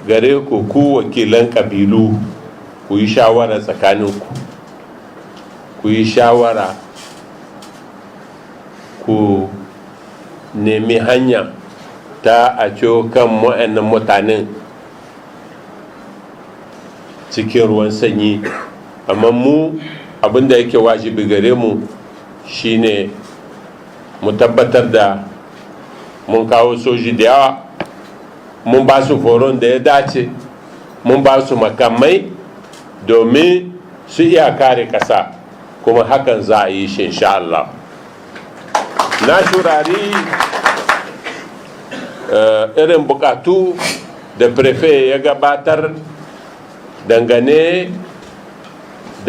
Gare ku, ku wakilan ƙabilu, ku yi shawara tsakaninku, ku yi shawara, ku nemi hanya ta a ciwo kan wa'annan mutanen cikin ruwan sanyi. Amma mu, abinda yake wajibi gare mu shine mu tabbatar da mun kawo soji da yawa, mun ba su horon da ya dace, mun ba su makamai domin su iya kare ƙasa, kuma hakan za a yi shi, insha Allah. Na shurari irin bukatu da préfet ya gabatar dangane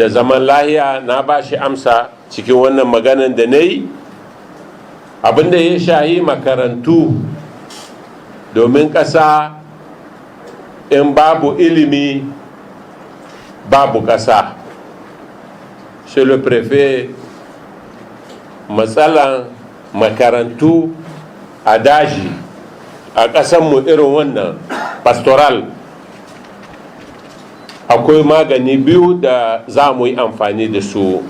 da zaman lahiya. Na ba shi amsa cikin wannan maganan da na yi. Abinda ya shahi makarantu, domin ƙasa in babu ilimi, babu ƙasa. Monsieur le préfet, matsalan makarantu a daji, a ƙasanmu irin wannan pastoral, akwai magani biyu da za mu yi amfani da su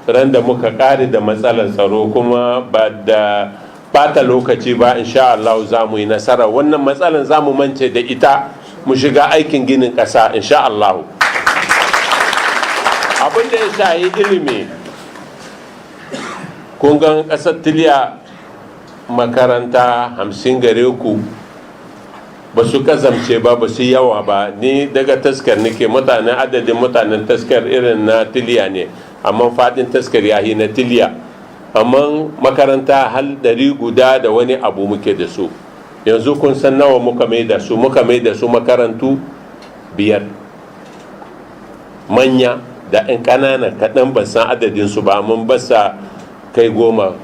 ran da muka ƙare da matsalar tsaro, kuma ba da bata lokaci ba, insha Allah za mu yi nasara. Wannan matsalar za mu mance da ita, mu shiga aikin ginin ƙasa, insha Allah. Abin da ya shahi ilimi, kun gan ƙasar Tiliya, makaranta 50 gare ku, ba su kazamce ba, ba su yawa ba. Ni daga Taskar nake. Mutanen, adadin mutanen Taskar irin na Tiliya ne, amma fadin Taskar yahi na Tiliya. Amma makaranta hal 100 da wani abu muke da su. Yanzu kun san nawa muka mai da su? Muka mai da su makarantu biyar manya da 'yan ƙanana kaɗan. Ban san adadin su ba, mun basa kai 10.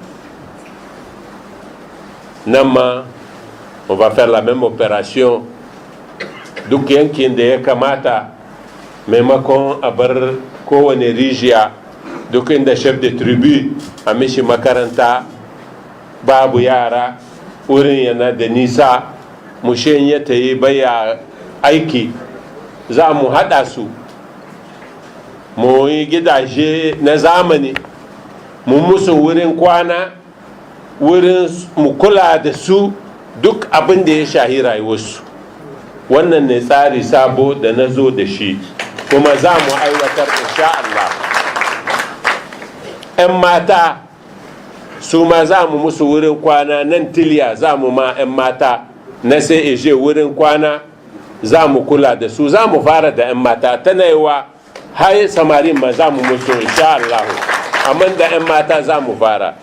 Nan ma on va faire la même opération. Duk yankin da ya kamata, maimakon a bar kowane rijiya, duk inda chef de tribu a mishi makaranta, babu yara, wurin yana da nisa, mushen ya ta yi baya aiki, za mu haɗa su, mu yi gidaje na zamani, mu musu wurin kwana, wurin mu kula da su, duk abin da ya shahi rayuwarsu. Wannan ne tsari sabo da na zo da shi, kuma za mu aiwatar, insha Allah. 'Yan mata su ma za mu musu wurin kwana. Nan Tiliya za mu ma 'yan mata na sai eje wurin kwana, za mu kula da su. Za mu fara da 'yan mata, tana yiwa har samarin ma za mu musu, insha Allah, amma da 'yan mata za mu fara.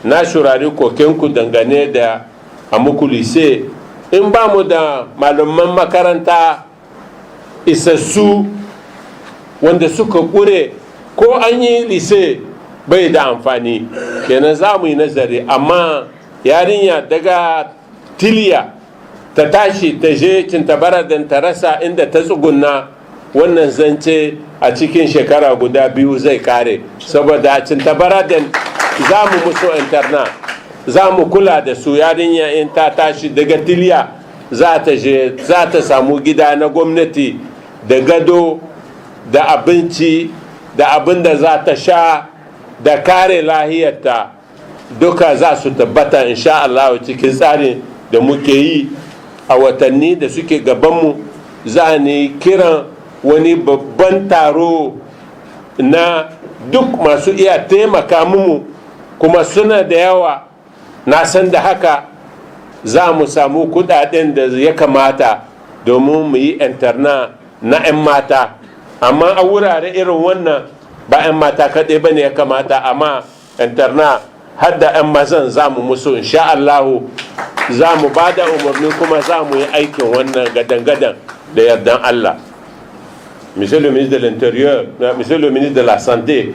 Na shurari kokenku dangane da a muku lycée. In ba mu da malaman makaranta isassu wanda suka kure, ko an yi lycée bai da amfani. Kenan za mu yi nazari. Amma yarinya daga Tiliya ta tashi ta je Tchintabaraden ta rasa inda ta tsugunna, wannan zance a cikin shekara guda biyu zai kare, saboda a Tchintabaraden za mu musu internat, za mu kula da su. Yarinya in ta tashi daga Tiliya za ta je, za ta samu gida na gwamnati da gado da abinci da abin da za ta sha da kare lahiyarta, duka za su tabbata, insha Allah. Cikin tsarin da muke yi a watanni da suke gabanmu, za ni kiran wani babban taro na duk masu iya taimaka mu, kuma suna da yawa, na san da haka. Za mu samu kudaden da ya kamata domin mu yi internat na 'yan mata. Amma a wurare irin wannan, ba 'yan mata kaɗai ba ne ya kamata, amma internat har da 'yan mazan za mu musu, insha Allahu. Za mu ba da umarni kuma za mu yi aikin wannan gadan-gadan da yardan Allah. Monsieur le ministre de l'Intérieur, monsieur le ministre de la Santé,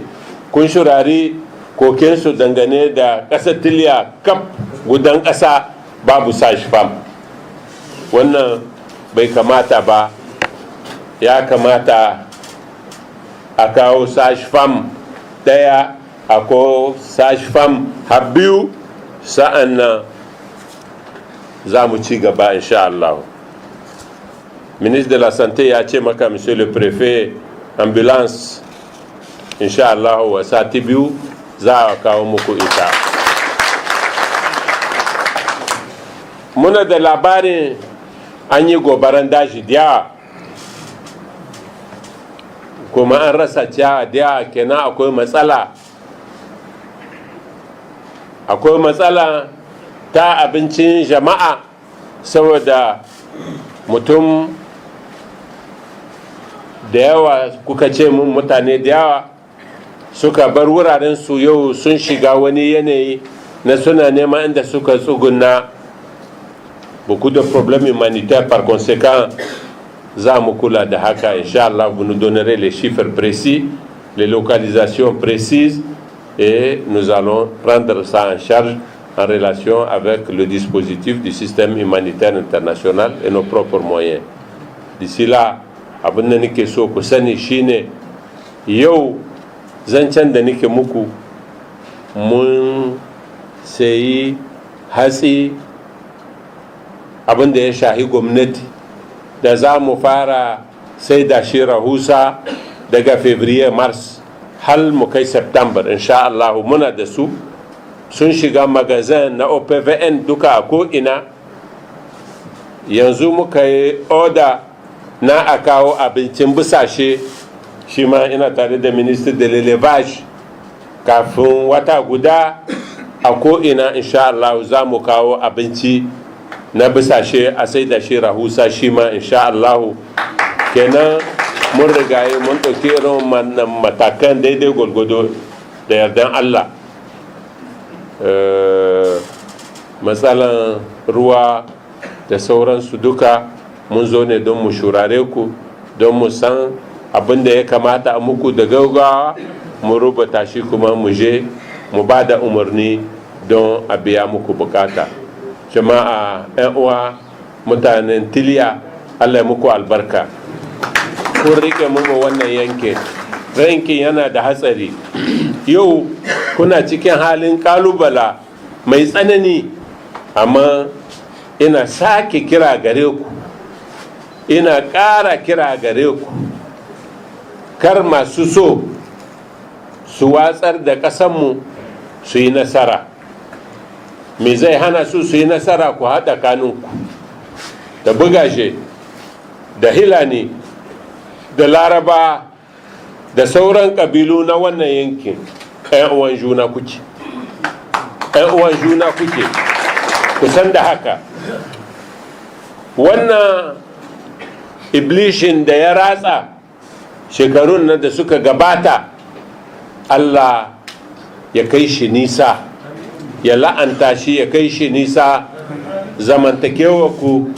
kun shurari kokensu dangane da ƙasar Tiliya kaf gudan ƙasa babu sage-femme. Wannan bai kamata ba. Ya kamata a kawo sage-femme ɗaya, a ko sage-femme har biyu, sa'an nan za mu ci gaba, insha Allah. Ministre de la Santé ya ce maka, monsieur le préfet, ambulance, insha Allah, wa sati 2 za a kawo muku ita. Muna da labarin an yi gobaran daji da kuma an rasa ciyawa da kenan. Akwai matsala, akwai matsala ta abincin jama'a, saboda mutum da yawa, kuka ce mun mutane da yawa suka bar wuraren su, yau sun shiga wani yanayi na suna neman inda suka tsuguna. Beaucoup de problèmes humanitaires. Par conséquent, za mu kula da haka, insha Allah. Vous nous donnerez les chiffres précis, les localisations précises, et nous allons prendre ça en charge en relation avec le dispositif du système humanitaire international et nos propres moyens. D'ici là, abin da nake so ku sani shine, yau zancen da nake muku, mun sayi hatsi, abin da ya shahi gwamnati, da za mu fara sai da shi rahusa daga février, mars, har mu kai September, insha Allah. Muna da su, sun shiga magazin na OPVN duka a ko'ina. Yanzu muka yi oda na a kawo abincin busashe, shi ma ina tare da ministre de l'Élevage. Kafin wata guda, a ko'ina, insha Allah, za mu kawo abinci na busashe a sai da shi rahusa shi ma, insha Allah. Kenan mun rigaye mun ɗauki irin matakan daidai gwargwado, da yardan Allah. Matsalan ruwa da sauransu duka, mun zo ne don mu shurare ku, don mu san abin da ya kamata a muku da gaugawa, mu rubuta shi kuma mu je mu ba da umarni don a biya muku bukata. Jama'a, 'yan uwa, mutanen Tiliya, Allah ya muku albarka. Kun rike mu wannan yankin. Yankin yana da hatsari. Yau kuna cikin halin kalubala mai tsanani, amma ina sake kira gare ku, ina ƙara kira gare ku, kar masu so su watsar da ƙasanmu su yi nasara. Me zai hana su su yi nasara? Ku haɗa kanunku da bugashe da Hilani da Laraba da sauran ƙabilu na wannan yankin. 'Yan uwan juna kuke, 'yan uwan juna kuke, ku san da haka. Wannan iblishin da ya ratsa shekarun nan da suka gabata, Allah ya kai shi nisa, ya la'anta shi, ya kai shi nisa. Zamantakewa ku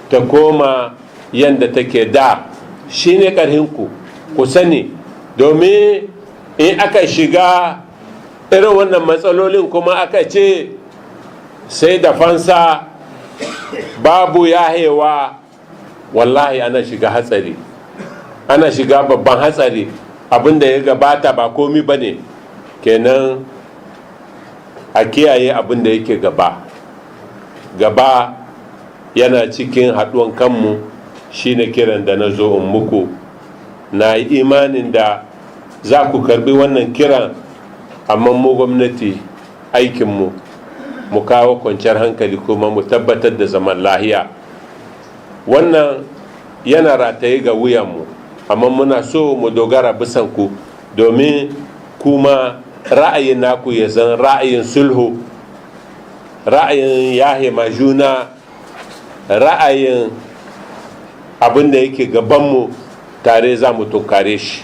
ta koma yadda take da, shi ne ƙarhinku, ku sani. Domin in aka shiga irin wannan matsalolin kuma aka ce sai da fansa, babu yahewa, wallahi ana shiga hatsari, ana shiga babban hatsari. Abinda ya gabata ba komi ba ne. Kenan a kiyaye abin da yake gaba. Gaba yana cikin haɗuwan kanmu. Shine kiran da na zo in muku. Na yi imanin da za ku karbi wannan kiran. Amma mu gwamnati, aikinmu mu kawo kwanciyar hankali kuma mu tabbatar da zaman lahiya. Wannan yana rataye ga wuyanmu, amma muna so mu dogara bisan ku, domin kuma ra'ayin naku ya zan ra'ayin sulhu, ra'ayin yahe ma juna, ra'ayin abin da yake gabanmu tare za mu tunkare shi,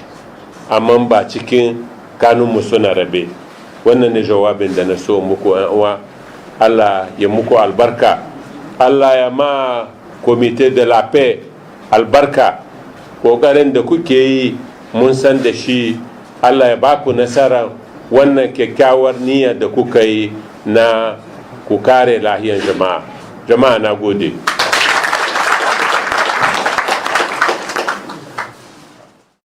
amma ba cikin kanunmu suna rabe. Wannan ne jawabin da na so muku, uwa. Allah ya muku albarka. Allah ya ma Comité de la Paix albarka. Kokarin da kuke yi, mun san da shi. Allah ya baku nasara wannan kyakkyawar niyya da kuka yi na ku kare lahiyan jama'a. Jama'a, na gode.